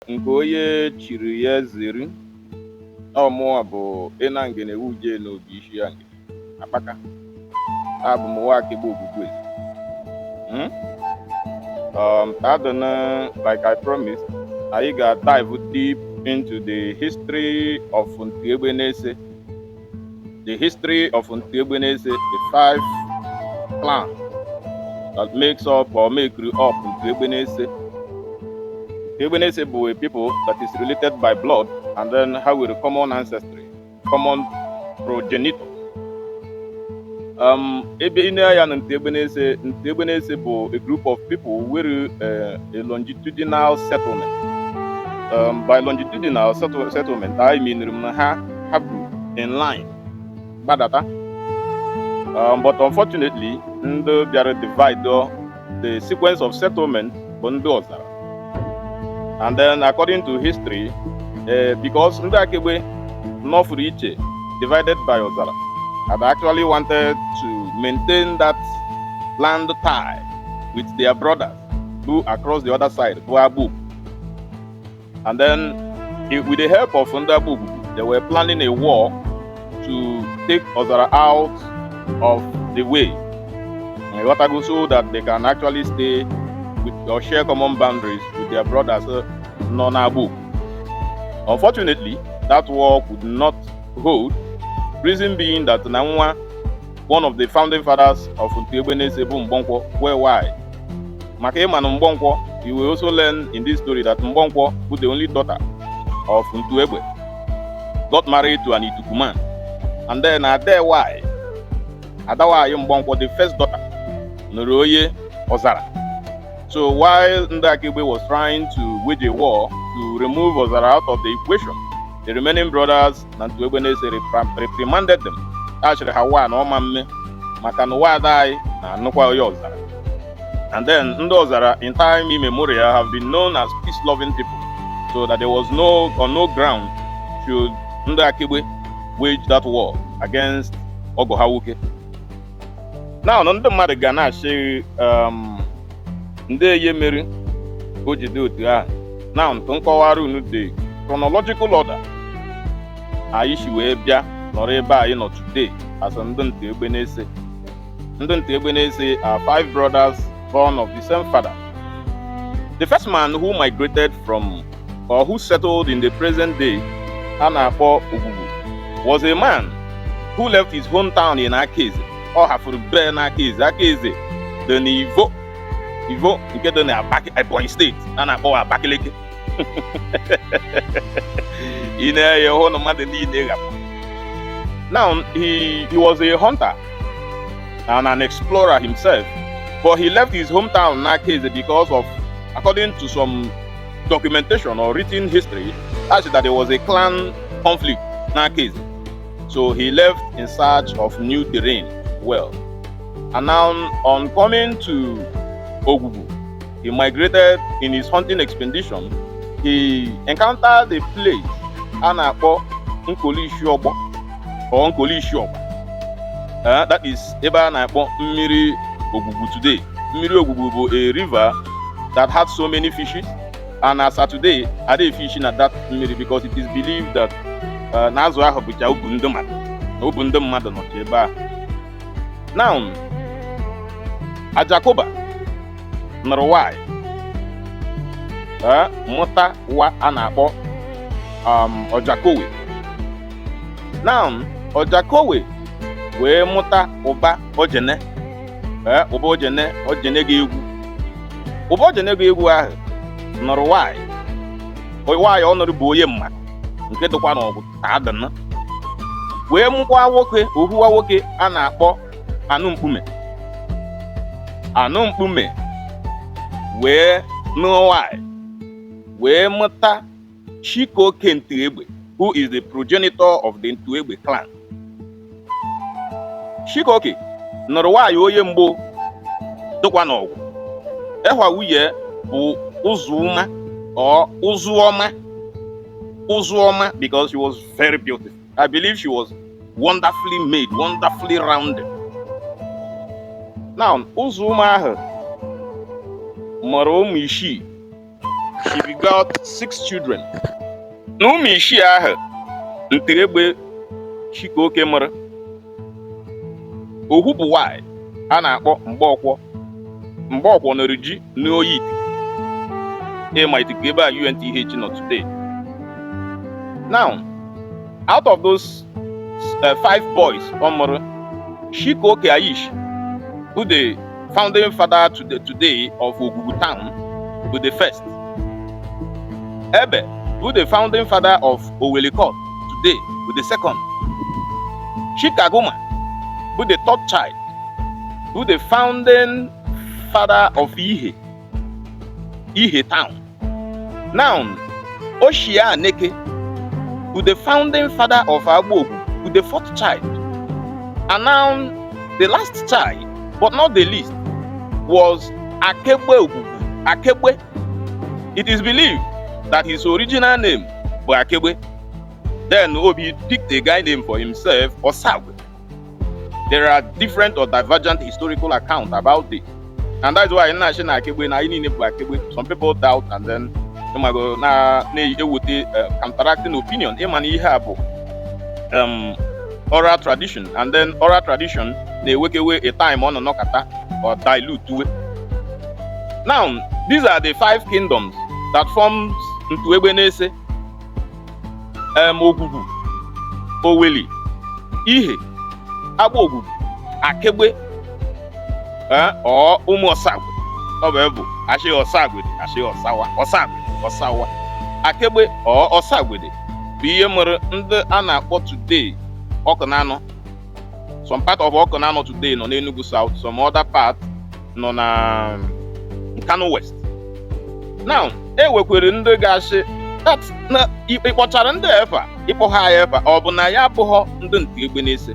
Nke onye chiri ya zeri. Ọ mụnwa bụ Ịnangene Wuje n'obi isi ya ngene akpaka abụ m Nwakegbe Ogwugwu. Hmm? Tadana, like I promised, anyị ga-dive deep into the history of Ntiegbenese. The history of Ntiegbenese, the five clans that makes up or make up Ntiegbenese. Ntiegbenese bụ a people that is related by blood and then have a common ancestry, common progenitor. Ebe ị na ya na Ntiegbenese, Ntiegbenese bụ a group of people with a longitudinal settlement. By longitudinal settlement, I mean na ha bụ in line gbadata. But unfortunately, ndị bịara divide the sequence of settlement bụ ndị Ọzara. And then according to history, because ndị Akegbe nọfuru iche, divided by Ọzara, had actually wanted to maintain that land tie with their brothers who across the other side, bụ Agbogwu. And then with the help of ndị Agbogwu, they were planning a war to take Ozara out of the way. Ịghọtago, so that they can actually stay with or share common boundaries with their brothers nọ n'Agbogwu. Unfortunately, that war could not hold. Reason being that na nwa one of the founding fathers of Ntiegbenese bụ Mgbonkwo wee why. Maka ịma na Mgbonkwo, you will also learn in this story that Mgbonkwo bụ the only daughter of Ntuegbe, got married to an Ituku man. And then Adewai, Adawai Mgbonkwo, the first daughter, nụrụ onye Ọzara. So while ndị Akegbe was trying to wage a war to remove Ozara out of the equation, the remaining brothers na Ntuegbenese reprimanded them. A chịrị ha wa na ọma mme maka na ụwa ada anyị na-anụkwa onye Ọzara. And then ndị Ọzara in time immemorial have been known as peace-loving people, so that there was no on no ground should ndị Akegbe wage that war against ọgọ ha nwoke. Now ndị mmadụ ga na-achị ndị eye mere o ji dị otu ahụ. Now nkọwara unu the chronological order anyị si wee bịa nọrọ ebe anyị nọ today as ndị Ntiegbenese. Ndị Ntiegbenese are five brothers born of the same father. The first man who migrated from or who settled in the present day a na-akpọ Ogwugwu was a man who left his hometown in Akaeze. Ọ hafuru be na Akaeze. Akaeze dị n'Ivo, Ivo nke dị na Ebonyi Steeti a na-akpọ Abakaliki. Ị na-enye hụ na mmadụ niile ghapụ. Now he was a hunter and an explorer himself, but he left his hometown n'Akaeze because of, according to some documentation or written history, actually that there was a clan conflict n'Akaeze. So he left in search of new terrain. Well, and now on coming to Ogwugwu, he migrated in his hunting expedition. He encountered a place a na-akpọ Nkoli Ishiọgbọ or Nkoli Ishiọgba. That is ebe a na-akpọ mmiri Ogwugwu today. Mmiri Ogwugwu bụ a river that had so many fishes, and as at today, adịghị fish na that mmiri because it is believed that na azụ ahụ bụcha ubu ndị mmadụ na ubu ndị mmadụ nọcha ebe ahụ. Now, Ajakoba nụrụ nwanyị, mụta nwa a na-akpọ Ọjakowe. Now, Ọjakowe wee mụta Ụba Ojene. Ụba Ojene, Ojene ga-egwu. Ụba Ojene ga-egwu ahụ nụrụ nwanyị. Nwaanyị ọ nụrụ bụ onye mma nke dịkwa n'ọgụ taadịna wee mụkwa nwoke, ohuwa nwoke a na-akpọ Anụ Mkpume. Anụ Mkpume wee nụọ nwanyị wee mụta Chikoke Ntuegbe, who is the progenitor of the Ntuegbe clan. Chikoke nụrụ nwaanyị onye mgbo dịkwa n'ọgwụ. Ehwa nwunye bụ Ụzụma or Ụzụọma. Ụzụọma because she was very beautiful. I believe she was wonderfully made, wonderfully rounded. Now, Ụzụma ahụ mụrụ ụmụ isii. He begot six children. Na ụmụ isii ahụ Ntiegbe Chikoke mụrụ, ohu bụ nwanyị a na-akpọ Mgbaọkwọ. Mgbaọkwọ nọrọ ji n'oyi ịma Itiku ebe a UNTH nọ today. Now, out of those five boys ọ mụrụ, Chikoke Aish bụ the founding father to the today of Ogwugwu town, bụ the first. Ebe bụ the founding father of Owele Court today, bụ the second. Chikaguma bụ the third child, bụ the founding father of Ihe town. Now, Oshia Aneke bụ the founding father of Agbogu, bụ the fourth child. And now, the last child, but not the least, was Akegbe Ogwugwu. Akegbe. It is believed that his original name was Akegbe. Then Obi picked a guy name for himself, Osagwe. There are different or divergent historical accounts about this. And that's why na asị na Akegbe na anyị niile bụ Akegbe. Some people doubt and then ịmago na na-eweta counteracting opinion. Ịma na ihe a bụ oral tradition, and then oral tradition na-ewekewe a time ọ nọ nọkata or dilute we. Now, these are the five kingdoms that forms Ntuegbenese: Ogwugwu, Oweli, Ihe, Agba Ogwugwu, Akegbe, or Ụmụ Ọsagwe. Ọ bụ ebu ashị Ọsagwede, ashị Ọsawa, Ọsagwede, Ọsawa, Akegbe or Ọsagwede bụ ihe mere ndị a na-akpọ today Ọkụnanọ. Some part of Ọkụnanọ today nọ n'Enugu South, some other part nọ na Kano West. Now, e nwekwere ndị ga-asị that na ịkpọchara ndị efa ịkpọ ha ya efa, ọ bụ na ya abụghọ ndị Ntiegbenese.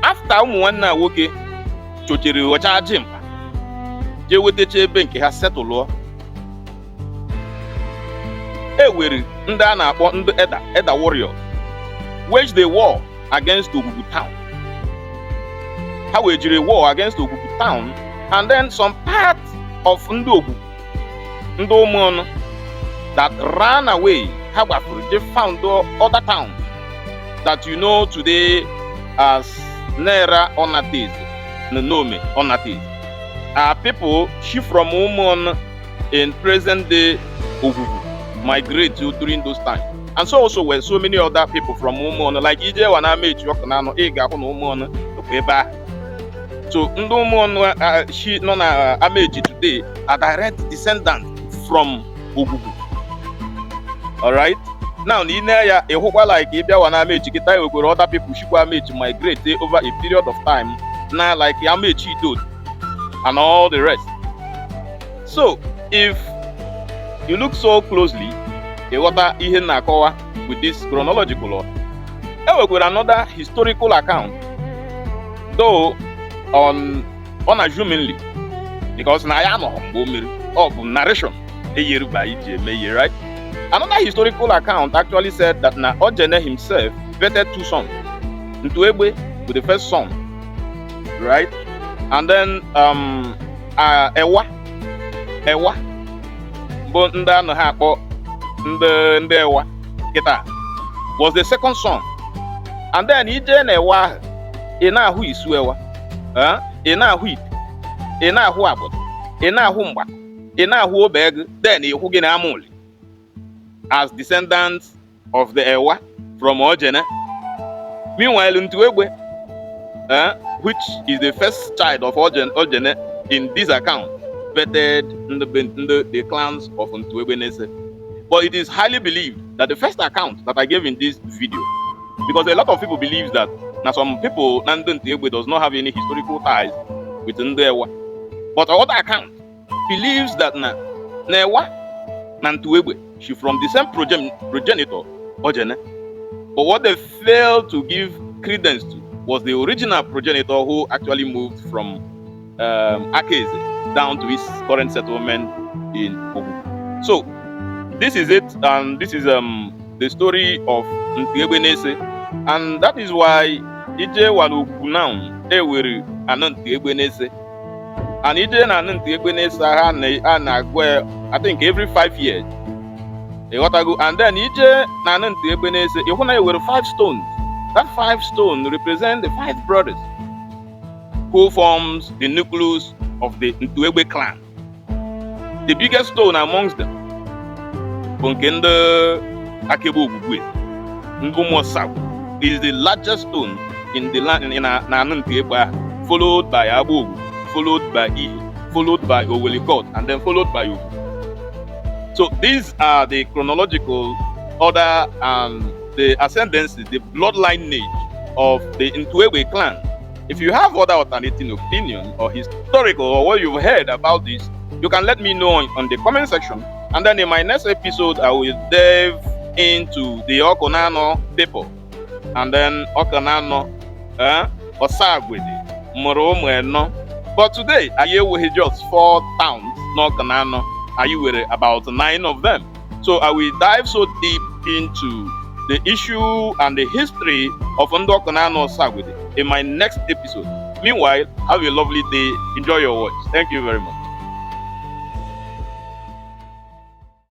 After ụmụ nwanne a nwoke chochere ghọcha ji mkpa jee wetacha ebe nke ha setụlụọ, e were ndị a na-akpọ ndị Eda, Eda warriors, wage the war against Ogwugwu town. Ha wejiri war against Ogwugwu town, and then some part of ndị Ogwugwu, ndị ụmụọnụ that ran away, ha gbafuru je found other town that you know today as Nera Onateze na Nome Onateze, are people she from Ụmụọnụ in present day Ogwugwu migrate to during those times. And so also were so many other people from Ụmụọnụ, like ije wa na Amechi Ọkụnanọ, ị ga-ahụ na Ụmụọnụ nọkwa ebe ahụ. So ndị Ụmụọnụ shi nọ na Amechi today are direct descendants from Ogwugwu. Alright, now na ine ya ịhụkwa, like ịbịawa na Amechi kịta, enwekwara other people shikwa Amechi migrate over a period of time na like Amechi Idodo and all the rest. So if you look so closely, ịghọta ihe m na-akọwa with this chronological order. E nwekwara another historical account, though on unassumingly, because na ya anọghị mgbe o mere, ọ bụ narration eyeruba iji eme ihe, right? Another historical account actually said that na Ojene himself birthed two sons. Ntuegbe with the first son, right? And then Ewa, Ewa bụ ndị a na ha akpọ ndị Ewa kịta, was the second son. And then ije na Ewa ahụ, ị na-ahụ Isu Ewa, eh? Ị na-ahụ Ite, ị na-ahụ Agbụda, ị na-ahụ Mgbakọ, ị na-ahụ Obeego, then ịhụ gị na Amuli as descendants of the Ewa from Ojene. Meanwhile, Ntuegbe, which is the first child of Ojene in this account, birthed the clans of Ntuegbenese. But it is highly believed that the first account that I gave in this video, because a lot of people believe that now some people, Nando Ntuegbe does not have any historical ties with Ndewa. But other account believes that na Newa na Ntuegbe, she from the same progenitor, Ojene. But what they failed to give credence to was the original progenitor who actually moved from Akeze down to his current settlement in Ogu. So this is it, and this is the story of Ntiegbenese, and that is why ije wara now ewere anụ Ntiegbenese, and ije na anụ Ntiegbenese ha na a na-agụ I think every 5 years, ịghọtago? And then ije na anị Ntị Egbenese, ịhụ na ewere five stones. That five stone represent the five brothers who forms the nucleus of the Ntuegbe clan. The biggest stone amongst them bụ nke ndị Akegbe Ogbugbe, ndị Ụmụọsagwu, is the largest stone in the land in na anị Ntị Egbe ahụ, followed by Agba Ogbu, followed by Ihe, followed by Oweli Court, and then followed by Ogu. So these are the chronological order and the ascendancy, the bloodline lineage of the Ntuegbe clan. If you have other alternating opinion or historical or what you've heard about this, you can let me know on the comment section. And then in my next episode, I will delve into the Okonano people. And then Okonano, Osagwede, mụrụ ụmụ anọ. But today, anyị enweghị just four towns n'Ọkụnanọ. Anyị nwere about nine of them. So I will dive so deep into the issue and the history of ndị Ọkụnanọ Osagwede in my next episode. Meanwhile, have a lovely day. Enjoy your watch. Thank you very much.